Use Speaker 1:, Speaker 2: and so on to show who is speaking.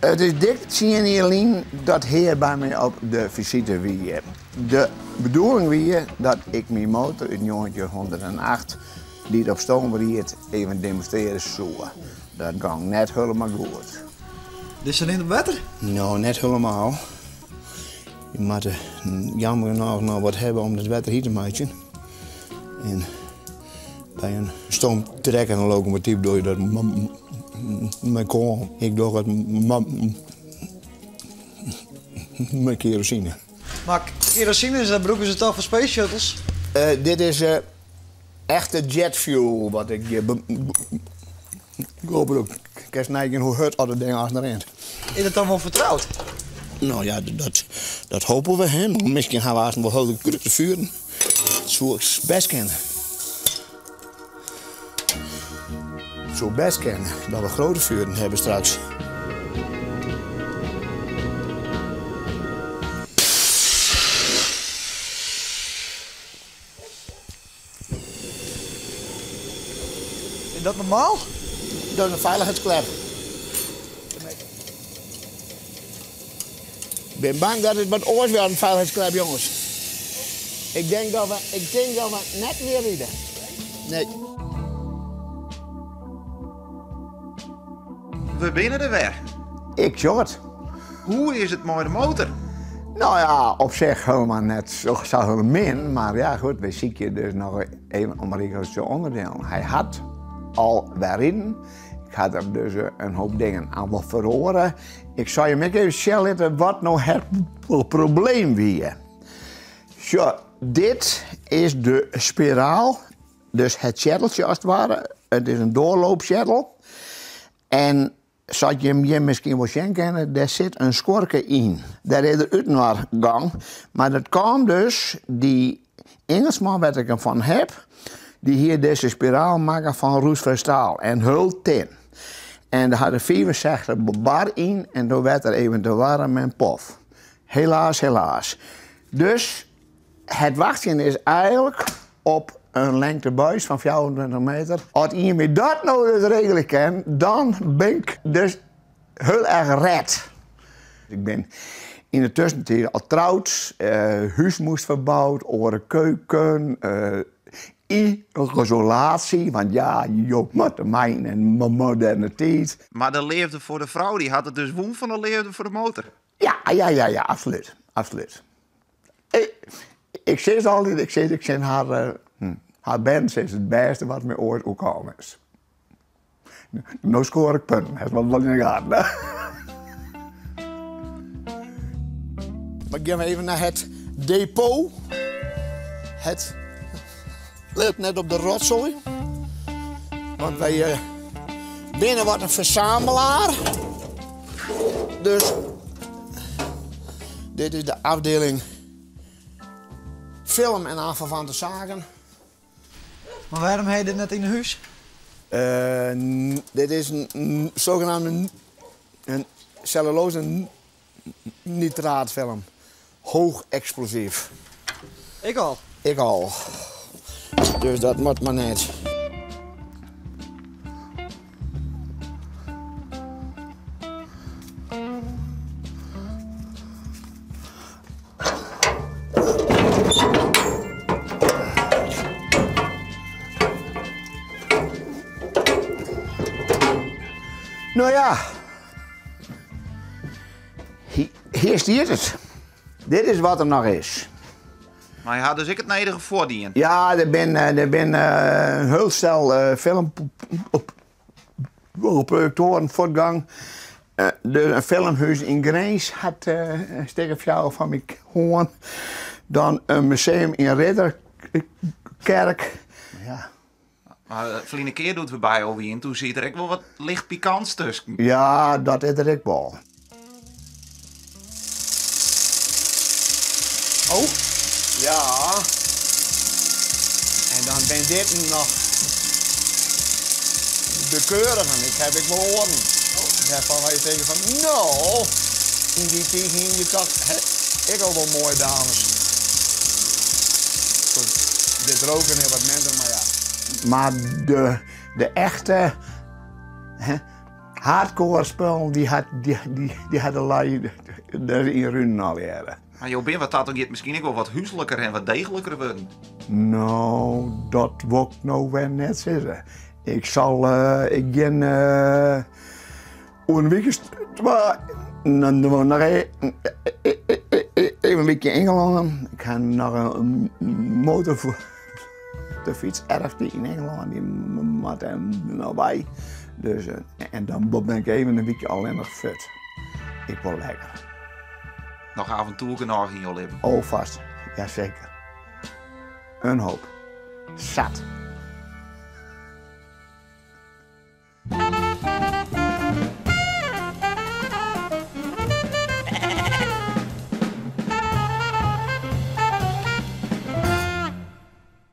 Speaker 1: It is dik tsien jier lyn dat Hear by my op de fisite wie. De bedoeling wie dat ik myn motor út njoggentjinhûndertacht, dy't op stoom ried, even demonstrearje soe. Dat gong net hielendal goed.
Speaker 2: Dizze rint op wetter?
Speaker 1: No, net hielendal. Je moatte jammer genôch noch wat hawwe om it wetter hyt te meitsjen. En by in stoomtrekkende lokomotyf doch je dat mei koal. Ik doch it mei kerosine.
Speaker 2: Mar kerosine, dat brûke se toch foar space shuttles?
Speaker 1: Dit is echte jet fuel wat ik hjir brûk. Kinst neigean hoe hurd oft it ding aanst rint.
Speaker 2: Is dat dan wol fertroud?
Speaker 1: No ja, dat hopen we. Hè? Mar miskien ha we aanst wol hiele grutte furen. Dat soe best kinne. Het soe best kinne dat we grote vuren hebben straks.
Speaker 2: Is dat normaal?
Speaker 1: Dat is in feilichheidsklep. Ik bin bang dat it wat oars wurdt, in feilichheidsklep, jonges. Ik denk dat we, ik tink dat we net mear ride. Nee.
Speaker 3: We binne der wer.
Speaker 1: Ik sjoch it.
Speaker 3: Hoe is it mei de motor?
Speaker 1: No ja, op sich hielendal net sa hiel min, mar ja goed, wy sykje dus noch even om regeltsje ûnderdielen. Hy hat al wer riden. Ik ha der dus in hoop dingen aan wol feroare. Ik sil jim ek even sjen litte wat no het probleem wie. Sjoch, dit is de spiraal, dus het tsjetteltsje as it ware. It is in doorlooptsjettel. En sa't jim hjir miskien wol sjen kinne, dêr sit in skuorke yn. Dêr is er útinoar gong. Mar dat kaam dus, dy Ingelsman wêr't ik him fan heb, dy hie dizze spiraal makke fan roestvrij staal en hiel tin. En der hat er 65 bar yn en doe werd er even te warm en pof. Helaas, helaas. Dus het wachtsjen is eigenlik op in lengtebuis fan 24 meter. As ien my dat no dus regelje kin, dan bin ik dus hiel erch ret. Ik bin yn de tuskentiid al troud, hús moast ferboud, oare keuken, isolaasje, want ja, jo moatte mei yn in moderne tiid.
Speaker 3: Mar de leafde foar de frou dy hat it dus wûn fan de leafde foar de motor?
Speaker 1: Ja, ja, ja, ja, absolút, absolút. Ik sis altyd, ik sis ek tsjin har, har bern, se is it bêste wat my oait oerkaam is. No skoar ik punten, hast wat yn de gaten. Maar gean we even nei it depot. It let net op de rotsoai. Want wy eh, binne wat in fersamelaar. Dus dit is de afdeling film en aanverwante zaken.
Speaker 2: Mar wêrom ha je dit net yn 'e hús?
Speaker 1: Uh, dit is in zogenaamde in cellulose nitraatfilm. Hoog explosief.
Speaker 2: Ik al.
Speaker 1: Ik al. Dus dat moat mar net. No ja, hjir stiet it. Dit is wat der noch is.
Speaker 3: Mar je ha dus ek it nedige foardien.
Speaker 1: Ja, der binne der binne in hiel stel filmprojektoaren fuortgong. De in filmhûs yn Grins hat in stik of fjouwer fan my hân. Dan in museum yn Ridderkerk. Ja.
Speaker 3: Mar ferline kear doe't we by jo wienen, toen siet der ek wol wat licht pikants tusken.
Speaker 1: Ja, dat is der ek wol.
Speaker 2: Oh.
Speaker 1: Ja. En dan bin dit noch de keurigen. Ik ha ek wol oaren. Wêrfan wy tinke fan, no, yn dy tiid hiene je toch ek al wol moaie dames. Goed, dit roken is wat minder, mar ja. Mar de, de echte, hè, Hardcore spullen, dy hat, dy, dy, dy hat de lui dêr yn Runen allegearre.
Speaker 3: Mar jo binne wat dat oangiet miskien ek wol wat húsliker en wat deegliker wurden.
Speaker 1: No, dat wol ik no wer net sizze. Ik sal, ik gean oer in wike twa, noch even in wykje Ingelân. Ik ha noch in motor de fyts erfd yn Ingelân, dy moat dêr noch by. Dus, en dan bin ik even in wykje allinnich fuort. Ek wol lekker.
Speaker 3: Noch aventoer genôch yn jo libben?
Speaker 1: Oh, vast. Jazeker. Een hoop. Zat.